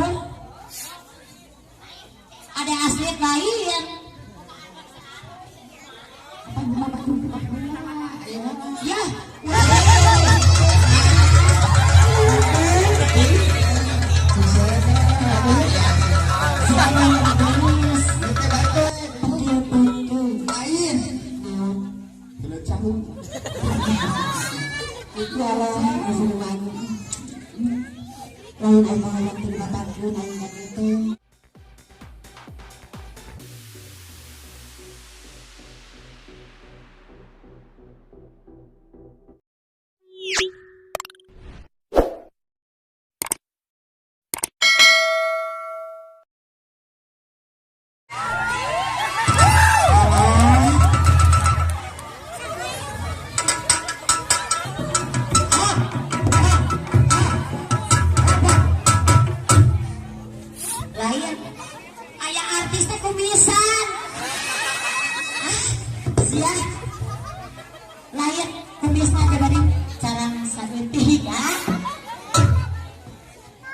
batur. Ada asli lain. Ya. Lain aing hayang teu aing kitu. Lain aya artis teh kumisan. Ah, sia. Lain kumisna teh bari carang saeutik ah.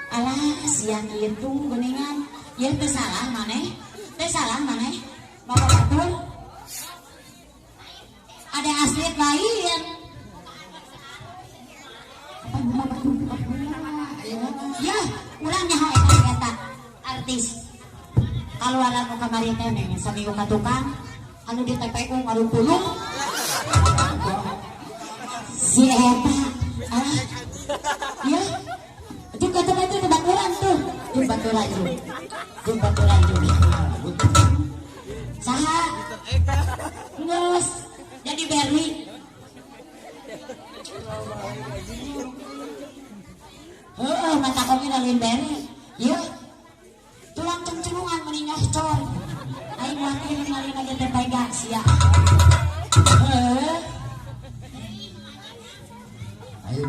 Alah sia kitu geuningan. Ieu teu salah maneh. Teu salah maneh. Bapak batur. Ada asli lain. Ya, urang nyaho eta eta artis. Kaluaran nu kamari teh neng saminggu ka tukang anu di TPU ngarupulung. Si eta ah. Ya. Jeung ka tempat itu baturan tuh. Jeung baturan jeung. Jeung baturan jeung. Saha? Geus jadi Berli. Heeh, mata kopi lain bere. Ieu tulang cengcelungan meningah cor. Aing wani ningali lagi teh tega sia. Heeh. Ayo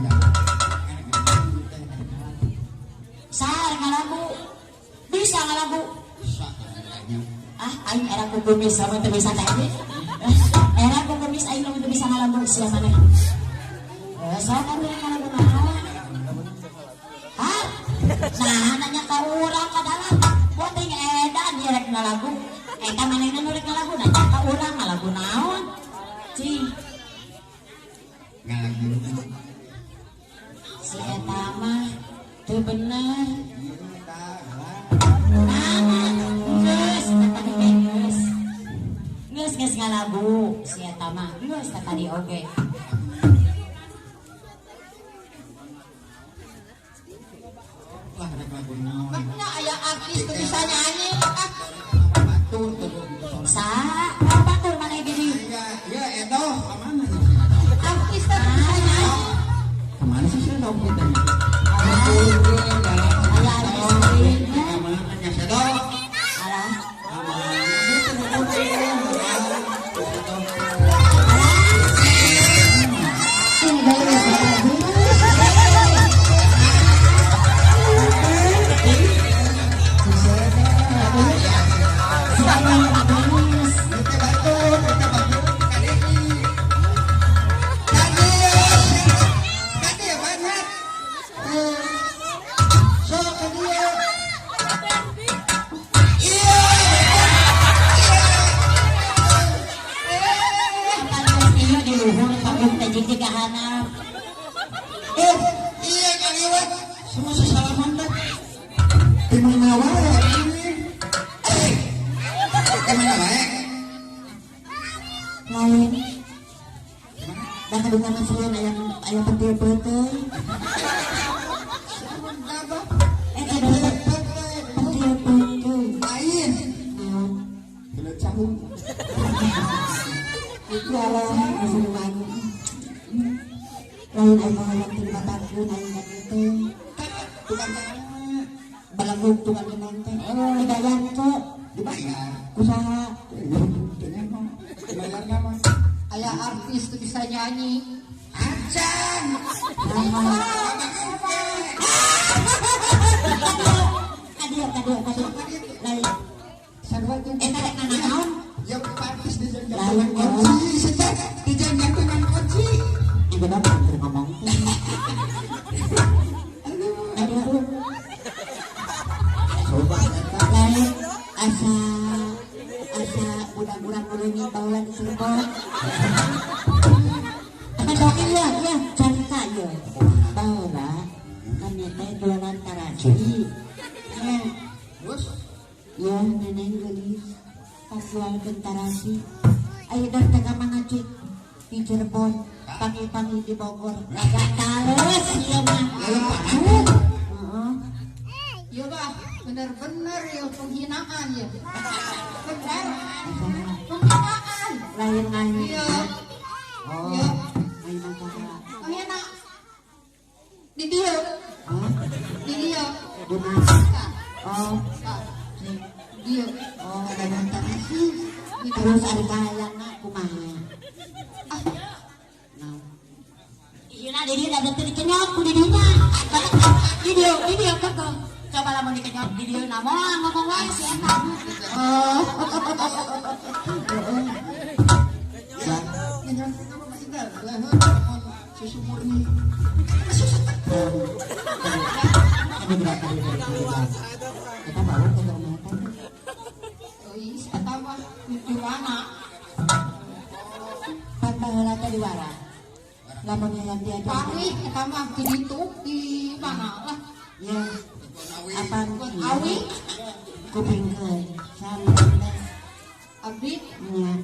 Sar ngalagu. Bisa ngalagu. Ah, aing era ku kumis sama teu bisa teh. Era ku kumis aing lamun teu bisa ngalagu sia maneh. Sok anu ngalagu naon? Hah? Nah, nanya ka urang ka dalam. Penting edan ieu rek ngalagu. Eta manehna nu rek ngalagu nanya ka urang ngalagu naon? Cing. Ngalagu. Si eta mah teu bener. Nah, geus eta tadi geus. Geus geus ngalagu si eta mah. Geus tadi oge. Maknya aya artis teu bisa nyanyi. Ah, Batur Sa, batur maneh gini. Iya, iya edo kamana? Artis teu bisa nyanyi. Kamana sih sih dong kita? Aya artis deui nya. Kamana nya sedo? Alah. Iya kaliwat semua sesalaman dah. Di mana wae? Di mana wae? Lain. Da kadungan sieun aya aya pentil peuteung. Eta pentil peuteung. Lain. Kena cahung. Itu Allah musulman. Lain aing hayang teu dibatalkeun aing ka kitu. Tukang Balagog tukang kenang teh. Dibayar teu? Dibayar. Kusaha? Dibayar mah. Aya artis teu bisa nyanyi. Acan. Kadieu kadieu kadieu. Lain. Sarua jeung Eta rek nanaon? Ya artis di jangan kunci, di jangan kunci. Ibu bapak keur ngomong teh. Aduh. Asa asa budak-budak nu leungit baheula di Cirebon. Apa dongeng ya? Ya, carita ya. Baheula kami teh jualan tarasi. Ya, Terus ya neneng geulis pas jualkeun tarasi. Ayo dor teh ka mana cik? Di Cirebon, panggil-panggil di Bogor. Kagak tales ieu mah. Heeh. Iya bah, bener-bener ya penghinaan ya. Bener, penghinaan. Lain lain. Iya. Oh. Iya. Lain saha? Penghina. Di dia, Hah? di dia. Di mana? Tah, Oh. tah. Dia. Oh, dagang tarasi. Terus ari kahayangna kumaha? Ah, Nah. Iya di dieu da teu dikenyot ku di dinya. Di dieu, di dieu kok. Coba lamun dikenyot di dieu na moal ngomong wae si eta. Oh. Ya, ngenyon kita mah indah. Leher mun susu murni. Ada berapa ribu? Kita bawa ke rumah teh. Oh, iya, si eta mah di mana? Pan baheula teh diwara. Lamun hayang diajak. Panggih eta mah di ditu di mana lah. Ya, apa Buat awi. Kupingkeun.